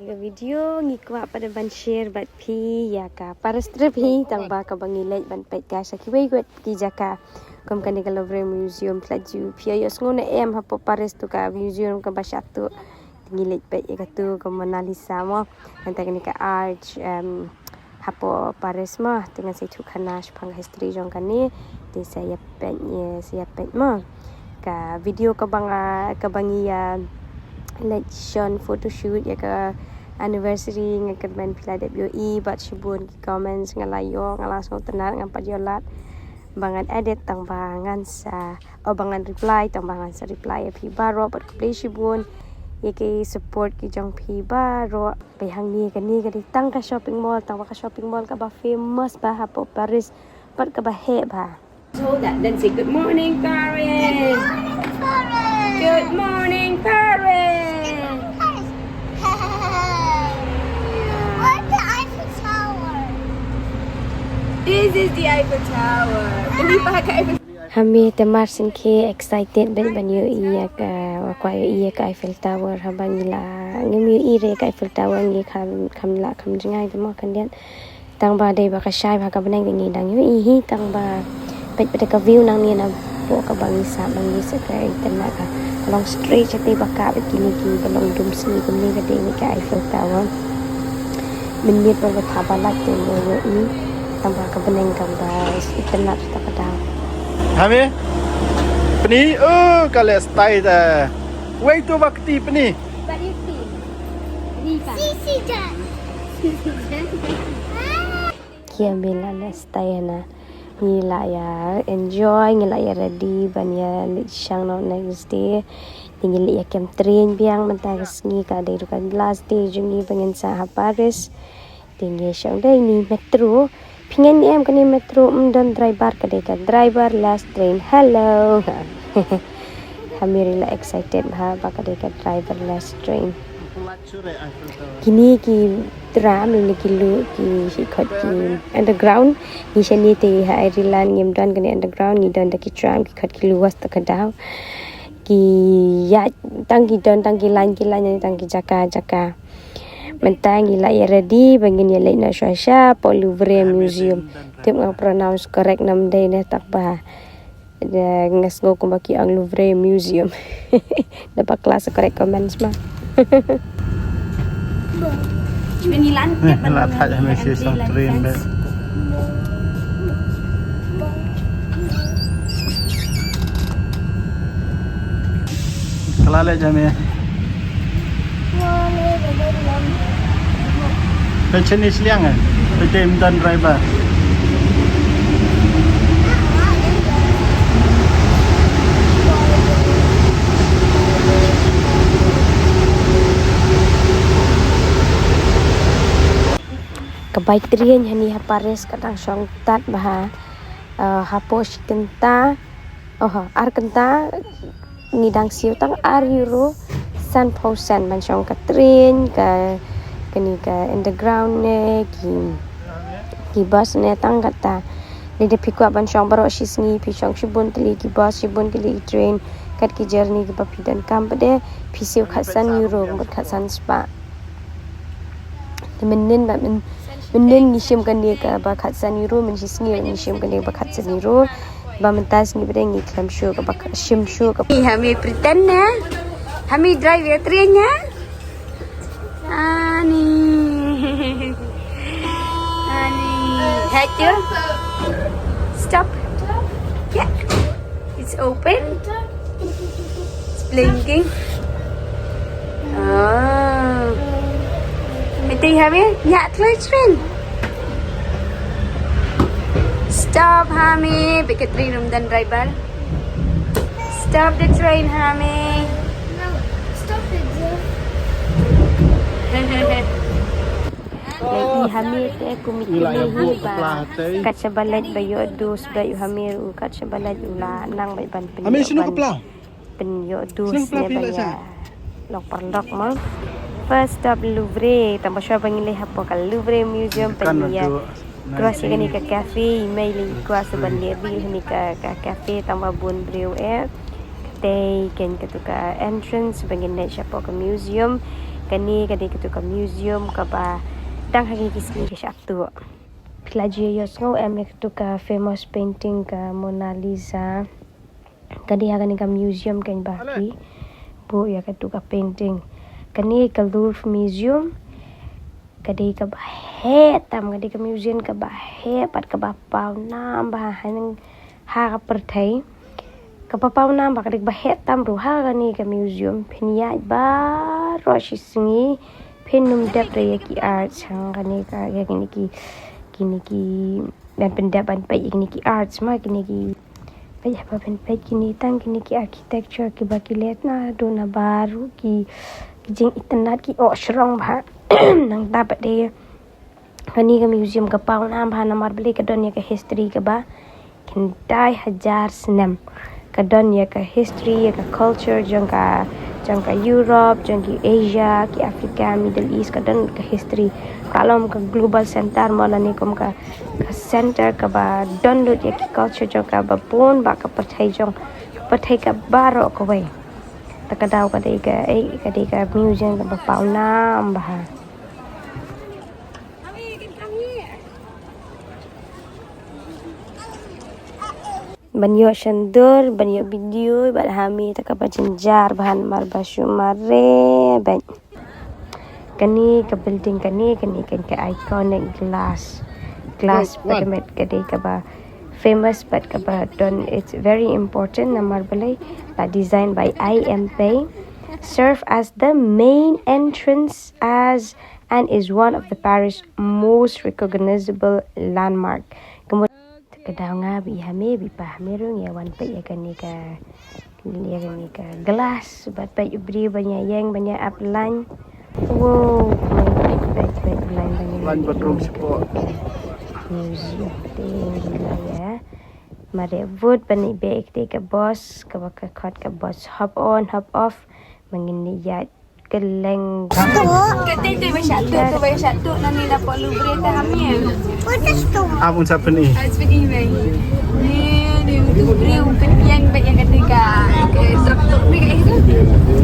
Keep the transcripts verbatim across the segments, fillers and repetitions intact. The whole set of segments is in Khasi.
Ka video ngi kwah pat ban share bad phi ïa ka Paris trip hi, tang ba kaba ngi leit ban peit ka sha kiwei kiwei ki jaka. Kum kane ka Louvre Museum, phi la ju phi ïohsngew ne em hapoh Paris tu ka museum kaba sha tu. Ngi leit peit ïa katu ka Mona Lisa mo. Nangta kane ka arch, em, hapoh Paris mo, te ngan sa ïathuh khana shaphang ka history jong kane, te sa ïa peit, ïa, sa ïa peit mo. Ka video kaba nga, kaba ngi ïa leit shon photoshoot ïa ka anniversary, nga kyrmen phi la dep ïohi bad shibun ki comments nga la ïoh, nga la sngewtynnat, ngan pat ïoh lad ba ngan edit tang ba ngan sa, oh, ba ngan reply tang ba ngan sa reply ïa phi baroh bad khublei shibun ïa ki support ki jong phi baroh. Peit hangne, kane ka dei tang ka shopping mall, tang ba ka shopping mall kaba famous bha hapoh Paris bad kaba heh bha. Hold that, then say, "Good morning, Paris." Good morning, Paris. Where's the Eiffel Tower? This is the Eiffel Tower. Ini pakai Eiffel Hami te mar sing ki excited bad ban ïohi ïa ka, wa kwah ïohi ïa ka Eiffel Tower, haba ngi la ngim ïohi re ka Eiffel Tower, ngi kham, kham lah kham jngai te mo khyndiat. Tang ba dei ba ka shai bha ka bneng te ngi dang ïohi hi, tang ba peit pat ka view nangne napoh kaba ngi sah, ba ngi sah ka internet ka long straight shatei ba ka, bad kine kiba long dum sngi kumne ka dei ne ka Eiffel Tower. Mynmiet ba ka tha ba lait te mo ïohi, tang ba ka bneng kaba internet ta ka daw. Hami? Pni, oh, ka leh style ta. Wei tu ba kti pni. Ba kti. Ni ka. Sisi jan. Sisi jan. Ki Hami la leh style na. Ngi la ïa enjoy, ngi la ïa ready ban ïa leit shang noh next day. Te ngi la ïa kem train biang, mynta ka sngi ka dei ruh ka last day jong ngi ba ngin sah ha Paris. Te ngi shong dei ni metro. Phi ngeit ne em kane metro ym don driver, ka dei ka driverless train. Hello. Hami ruh la excited bha ba ka dei ka driverless train. Kine ki tram, kine ki lu, ki hi khot ki underground. Ngi shane te ha Ireland ngim don kane underground, ngi don da ki tram, ki khot ki luwas ta ka daw. Ki ïaid tang ki don tang ki line ki line, tang ki jaka jaka. Mynta ngi la ïa ready ba ngin ïa leit noh shuwa sha poh Louvre Museum. Tip nga pronounce correct ne ym dei ne, tang ba nga sngew kumba ki ong Louvre Museum. Da bakla sa correct comments ma. Ngi la thait ha me shisha train de. Ka la leh jam ïa. Peit shane shiliang eh. Peit te ym don driver. Ka bai train hangne ha Paris ka dang shong tad bha. Eh, hapoh shi kynta, oh, ar kynta ngi dang siew tang ar euro sanphew sen ban shong ka train, ka, kane ka underground ne, ki, ki bus ne, tang kata. Lada phi kwah ban shong baroh shi sngi, phi shong shibun tylli ki bus, shibun tylli ki train, kat ki journey kiba phi donkam pat de, phi siew khatsan euro bad khatsan spah. Te mynnin ba myn, mynnin ngi shim kane kaba khatsan euro, mynshisngi ngi shim kane ba khatsan euro. Ba mynta sngi ba dei ngi khlem shuh kaba kha-, shim shuh kaba. Hami pretend ne? Hami drive ïa train ne? Ani. Ani. Hai tu. Stop. Yeah. It's open. It's blinking. Oh. Ito Hami, nya kloi train. Stop Hami, bikin train ym don driver. Stop the train Hami. No, stop it, Jeff. Lei i Hami te kumne hi ba kat shaba leit ba ïoh dus ba ïoh Hami u kat shaba leit u la nang ba ban pynïoh ban pynïoh dus ne ban ïa lok parlok mo. First stop Louvre, tang ba shuwa ba ngi leit hapoh ka Louvre Museum pynïoh cross ïa kane ka cafe, i mei lei i kwah sa ban leh reel hangne ka, ka cafe tang ba bun briew eh. Te kane katu ka entrance ba ngin leit shapoh ka museum. Kane ka dei katu ka museum kaba dang ha kine ki sngi ka shah tuh. Phi la ju ïohsngew em ïa katu ka famous painting ka Mona Lisa. Ka dei ha kane ka museum kane ba ki buh ïa katu ka painting. Kane ka Louvre Museum ka dei kaba heh tam, ka dei ka museum kaba heh bad kaba pawnam bha ha, ha ka pyrthei. Kaba pawnam bha, ka dei kaba heh tam ruh. Ha kane ka museum phin ïaid baroh shi sngi, phin ym dep da ïa ki arts, ha kane ka, ïa kine ki, kine ki, ban pyndep ban peit ïa kine ki arts ma, kine ki, peit haba phin peit kine tang kine ki architecture kiba ki leh naduh na baroh ki, ki jingitynnad ki, oh, shrong bha. Nangta pat de kane ka museum ka pawnam bha namar balei? Ka don ïa ka history kaba khyndai hajar snem. Ka don ïa ka history, ïa ka culture jong ka, jong ka Europe, jong ki Asia, ki Africa, Middle East, ka don ka history. Ka long ka global center mo, lane kum ka, ka center kaba don lut ïa ki culture jong ka ba bun ba ka pyrthei jong, ka pyrthei ka baroh kawei. Ta ka daw ka dei ka, eh, ka dei ka museum kaba pawnam bha. Ban ïoh shandur, ban ïoh video bad ha me ta kaba jynjar bha namar ba shu mareh bad. Kane ka building kane, kane kan ka iconic glass, glass pyramid, ka dei kaba famous bad kaba don, it's very important namar balei? Ba designed by I M Pei, serve as the main entrance as and is one of the Paris most recognizable landmark. Ka mut ka daw nga ba i ha me, ba i pa ha me ruh ngi ïa wan peit ïa kane ka, ïa kane ka glass, bad peit u briew ban ïa ïeng ban ïa ap line. Wow, peit, peit, peit, peit line ban ïa line ban rung shapoh. Museum te ngi la ïa mareh vote ban ïa beh ïa kata ka bus, kaba ka khot ka bus hop on hop off. Ba ngin ïa ïaid kylleng. Ka tei tei ba shah tuh, tu ba shah tuh, nani na pok Louvre ta ha me. Am un sa pyni. Ai, pyni me. Ni, ni tu briew pynïeng ba ïa kata ka, ka truk truk ni ka itu.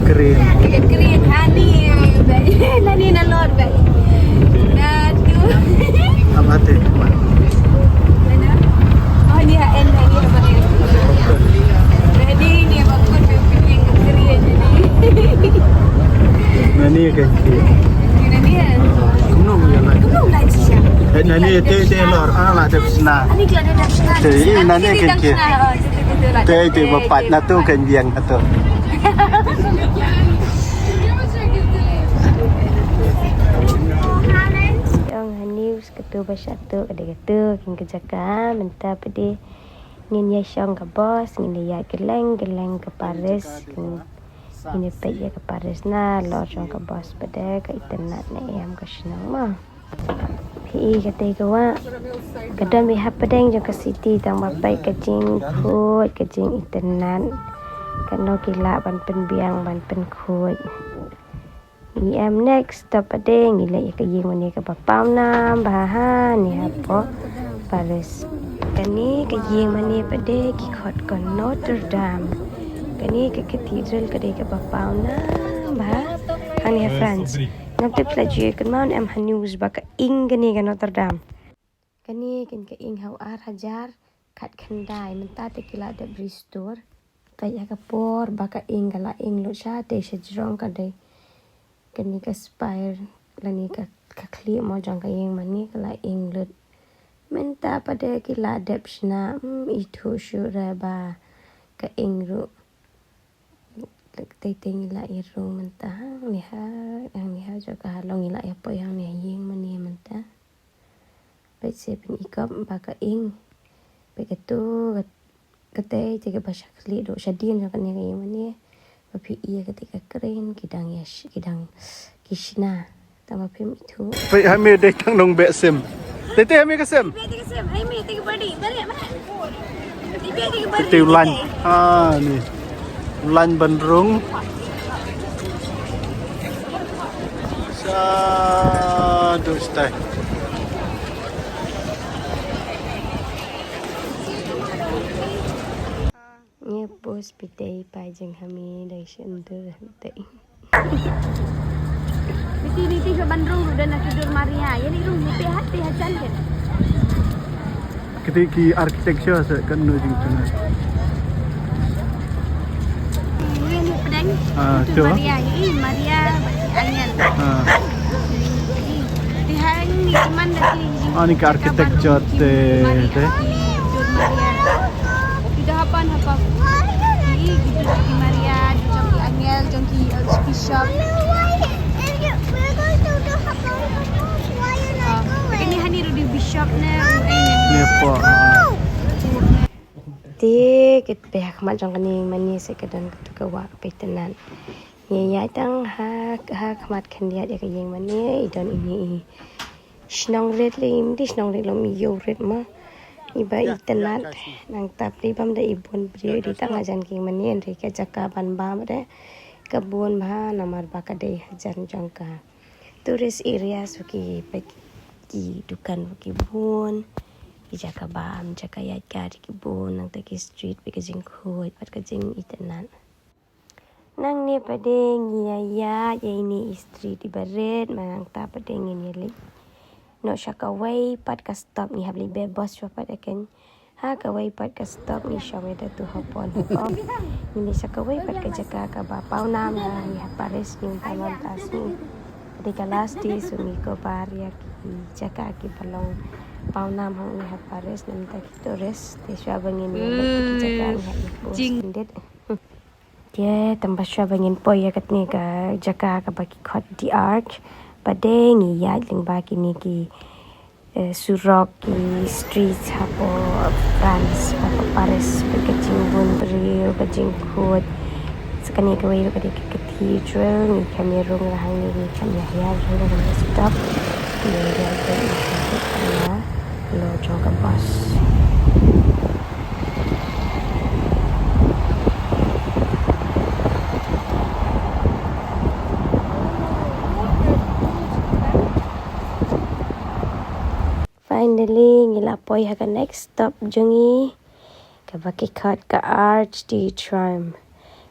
Kren. Ka kren ha ni. Nani na lor ba. Na tu. Am ate. Mana? Oh, ni ha en, ni ha en. Ready ni ba pun pynïeng ka kren ni. Nani ka kren? Nani ya? Kumno ya lai? Kumno lai shisha? Eh, nani te te lor, ah, la dep shna. Ani kla dep shna. Te, i nani ka kren? Te, te ba pat na tu kan biang na tu. Ong ha news katu ba shah tuh, ka dei katu kin ka jaka mynta pat de. Ngin ïa shong ka bus, ngin ïa ïaid kylleng kylleng ka Paris. Ngin, ngin ïa peit ïa ka Paris na lor jong ka bus pat de, ka itynnad ne em ka shnong mo. Phi i katei ka wah. Ka don beit hapdeng jong ka city, tang ba peit ka jingkhuid, ka jingitynnad. Kano ki lah ban pynbiang ban pynkhuid. Ngi em next stop pat de, ngi leit ïa ka ïing mane kaba pawnam bha ha ne hapoh Paris. Kane ka ïing mane pat de ki khot ka Notre Dame. Kane ka cathedral ka dei kaba pawnam bha ha ne ha France. Ngam tip la ju ïa kynmaw ne em ha news ba ka ing kane ka Notre Dame. Kane kan ka ing ha u ar hajar khatkhyndai, mynta te ki la dep restore. Peit ha ka por ba ka ing ka la ing lut shatei shajrong ka dei. Kane ka spire lane ka, ka khlieh mo jong ka ïing mane ka la ing lut. Mynta pat de ki la dep shna, mm, ithuh shuh re ba ka ing ruh. Tei tei ngi la ïa rung mynta hangne ha, hangne ha jong ka halong ngi la ïa poi hangne ha ïing mane mynta. Peit se phin i kop ba ka ing. Peit katu, ka, katei te kaba sha khlieh duh shadien jong kane ka ïing mane. Ba phi i ïa katei ka kren ki dang ïa sh-, ki dang ki shna. Tang ba phim ithuh. Peit ha me dei tang nong beh sim. Tei tei ha me ka sim. Tei tei ka sim, ha me tei ka body. Balik, balik. Tei tei ka body. Katei u lain. Ha ni. U lain ban rung. Sa duh stai. Ngi pus pitei pa jeng ha me dei shen dur pitei. Ki niti ka ban rung ruh da na ki dur Maria. Ïa ni rung ni te hat te hajan ke. Kiti ki architecture se kan no jing chana. Ni ni pedang. Ah, dur Maria, ni Maria bagi angel. Ah. Ni hang ni cuman da ki. Ah, ni ka architecture te, te. Dur Maria. Kita hapan hapan. Ni kita di Maria, di jong ki angel, jong ki archbishop. Ini hani rudi bishop ne. Ni po. Te kit peh khmat jong kani mani se ka don ka tu ka wak peh tenan. Ni ya tang ha ha khmat khandiat ya ka yeng mani i don ini i. Shnong rit le im di shnong rit lo mi yo rit ma. Iba i tenat nang tap di bam da i bun bri di tang hajan ki mani en ri ka jaka ban bam de. Ka bun bha namar ba ka dei hajan jong ka. Tourist area su ki pek ki dukan ki bun. Ki jaka bam, jaka ïaid ka ki bun, nang ta ki street, pek ka jingkhuid, pat ka jing i tenat. Nang ne pade ngi ïa ïaid ïa ini i street i barit, ma nang ta pade ngi ïa leit. No sha kawei pat ka stop ngi hap leit be bus shuwa pat aken. Ha kawei pat ka stop ngi sha wei da tu hapon hapon. Ngi ne sha kawei pat ka jaka kaba paw nam ha ngi ha Paris ngi ta lam ta sngi. Dei ka last day so ngi kobar ïa ki jaka kiba long paw nam ha ngi ha Paris nam ta ki tourist. Te shuwa ba ngin ïa leit ki jaka ngi ha i post. Te tang ba shuwa ba ngin poi ïa katne ka jaka kaba ki khot The Arch. Pade ngi ïaid lyngba kine ki, eh, surok ki streets hapoh France, hapoh Paris, peit ka jingbun briew, ka jingkhuid. Sa kane kawei ruh ka dei ka cathedral, ngi kham ïa rung la hangne ngi kham ïa hiar jong ka stop. Ngi ïa rung la hangne. Lo jong ka bus. Finally, ngi la poi ha ka next stop jong ngi. Kaba ki khot ka Arc de Triomphe.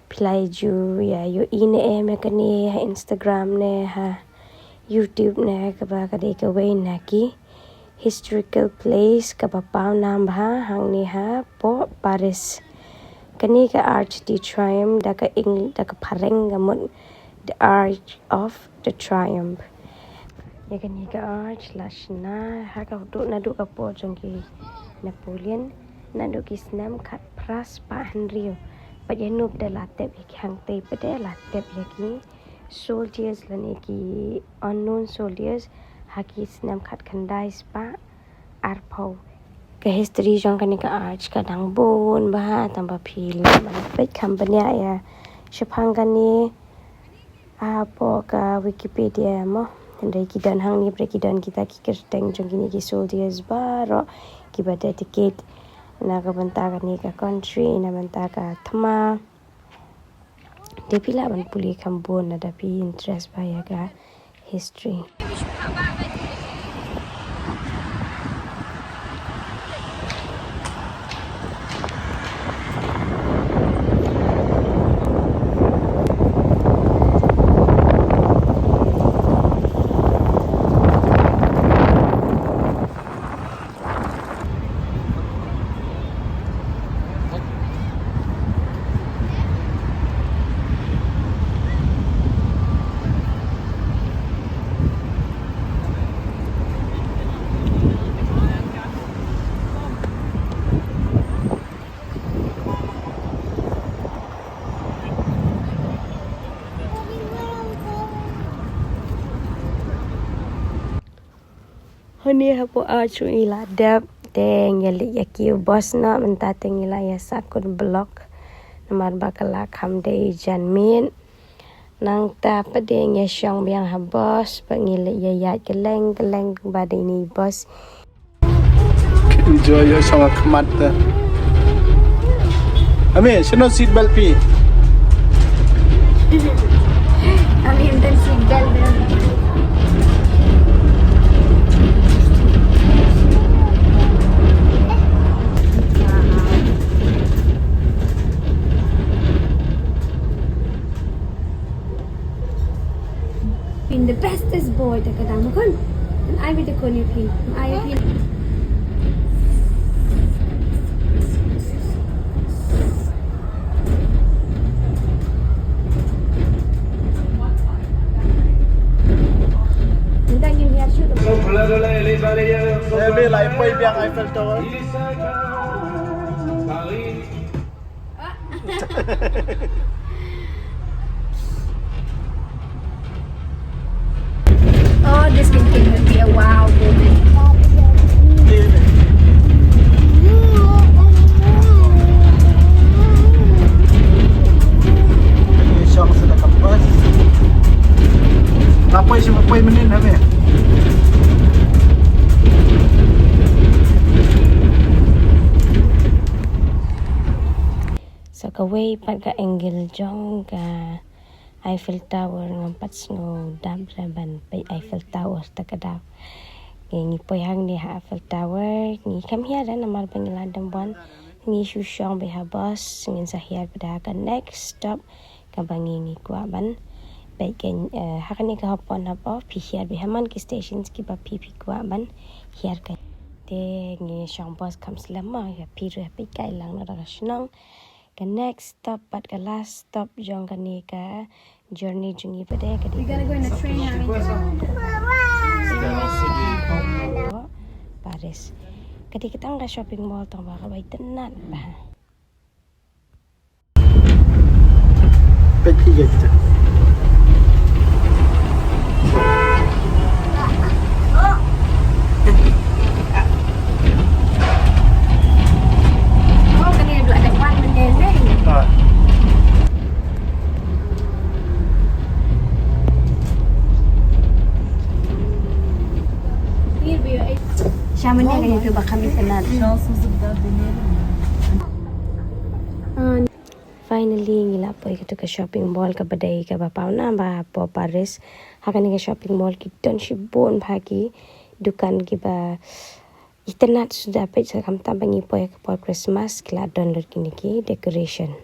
Phi la ju ïa ïohi ne em ïa kane ha Instagram ne ha YouTube ne kaba ka dei kawei na ki historical place kaba paw nam bha hangne hapoh Paris. Kane ka Arc de Triomphe da ka Eng-, da ka phareng ka mut the Arch of the Triomphe. Ïa kane ka arch la shna ha ka duh naduh ka por jong ki Napoleon naduh ki snem khatphra spah hynriew. Bad ïa nub da la tep ïa ki hangtei pat da la tep ïa ki soldiers lane ki unknown soldiers ha ki snem khatkhyndai spah arphew. Ka history jong kane ka arch ka dang bun bha tang ba phi lah ban peit kham bniah ïa shaphang kane hapoh ka Wikipedia mo. Hynrei ki don hangne, hynrei ki don kita ki kyrteng jong kine ki soldiers baroh kiba dedicate na ka bynta kane ka country, na bynta ka thma. Te phi lah ban pule kham bun lada phi interest bha ïa ka history. Hangne hapoh arch ruh ngi la dep te ngi leit ïa kiew bus noh, mynta te ngi la ïa sah kut block namar ba ka la kham dei janmiet. Nangta pat de ngi shong biang ha bus, pat ngi leit ïa ïaid kylleng kylleng ba dei ni bus. Enjoy ïa shong ha khmat te. Ami, shano seat belt phi? Ami, ym don seat belt. In the best Ai bit ko ni phi. Ai phi. Nda ngin hiar shuh. Eh, be lai poi biang Eiffel Tower. Oh, this can, can be a wow moment. Shong sa da ka bus. Lapoi shi mapoi manin ha me. Sa kawei pat ka angle jong ka Eiffel Tower, ngam pat sngew dap re ban peit Eiffel Tower ta ka dap. Ngi, ngi poi hangne ha Eiffel Tower, ngi kam hiar re namar ba ngi la dang wan. Ngi shu shong beit ha bus, ngin sa hiar pat ha ka next stop kaba ngi, ngi kwah ban peit ka, eh, ha kane ka hopon hop off, phi hiar beit ha man ki stations kiba phi, phi kwah ban hiar ka. Te ngi shong bus kham slem ma, ïa phi ruh phi kai lang na da ka shnong. Ka next stop pat ka last stop jong kane ka journey jong ngi pat de ka dei. We gotta go in the train, honey. Paris. Ka dei ka tang ka shopping mall tang ba ka bai tenat ba. Peit hi ïa kita. Sha mane ka ïathuh ba kham ïa ka nat. Finally, ngi la poi kato ka shopping mall kaba dei kaba pawnam bha hapoh Paris. Ha kane ka shopping mall ki don shibun bha ki dukan kiba itynnat suda, peit sa khamtam ba ngi poi ha ka por Christmas ki la don lut kine ki decoration.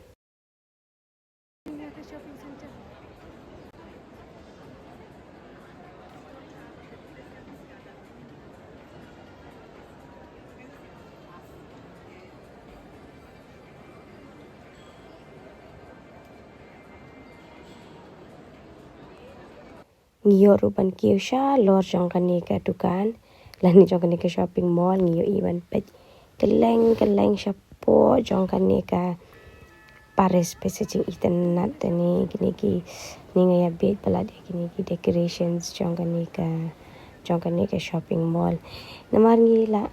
Ngi ïoh ruh ban kiew sha lor jong kane ka dukan lane jong kane ka shopping mall, ngi ïohi ban peit kylleng kylleng shapoh jong kane ka Paris, peit sa jingitynnat tani kine ki, ne nga ïa bit palat ïa kine ki decorations jong kane ka, jong kane ka shopping mall. Namar ngi la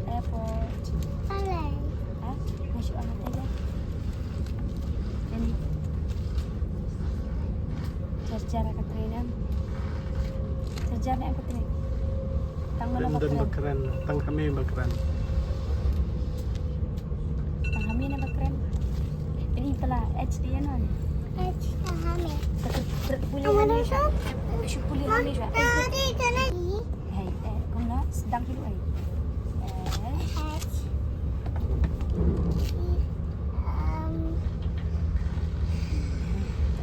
Airport. Hello. Ha? Masuk ah, tadi. Ini. Jar-jar ka train am. Jar-jar ne ka train. Tang mano ba kren? Ba kren, tang hame ba kren. Tang hame ne ba kren. Ini pala H D N on. H tang hame. Puli hame sha. Shu puli hame sha. Tadi kena. Hey, eh, kumno? Sedang dulu, eh. Eh. H. Um,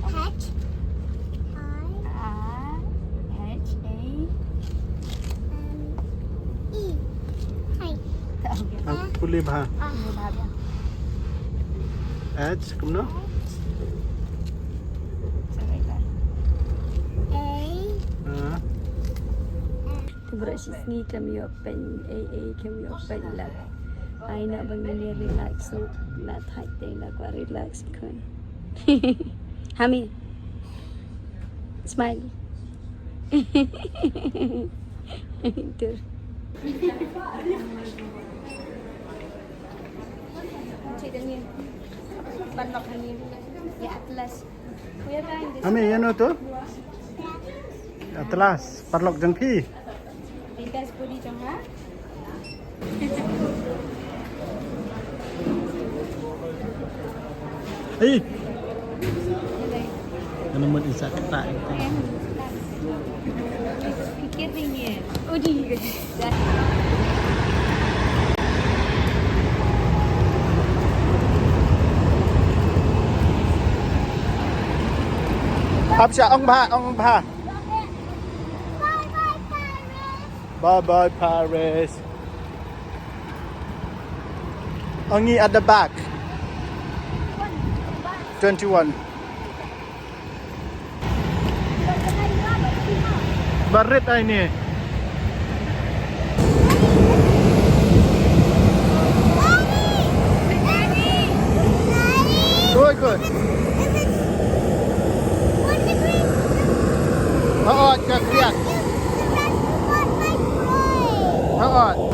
H. I. A. H. A. Um, E. Hi. Okay. Ang puli bha. Ah. Puli bha, bha. H, kumno? Sorry, bha. A. Ah. Te baroh shi sngi khlem ïoh peit ei ei, khlem ïoh peit lad. Ai na ba ngin ïa relax na, na thait te na kwah relax khun. Hami. Smile. Tur. Hami, ïano to? Atlas, paralok jong phi. Best buddy jong nga. Hei. Hello. Ano mo din sa kita? Ayan. Pikir dingin. Udah. Ap sha ong bha, ong bha. Bye bye, Paris. Ongi at the back. Twenty-one. Barit ai ni. Oi, good. Hooid, ka kriat. Hooid.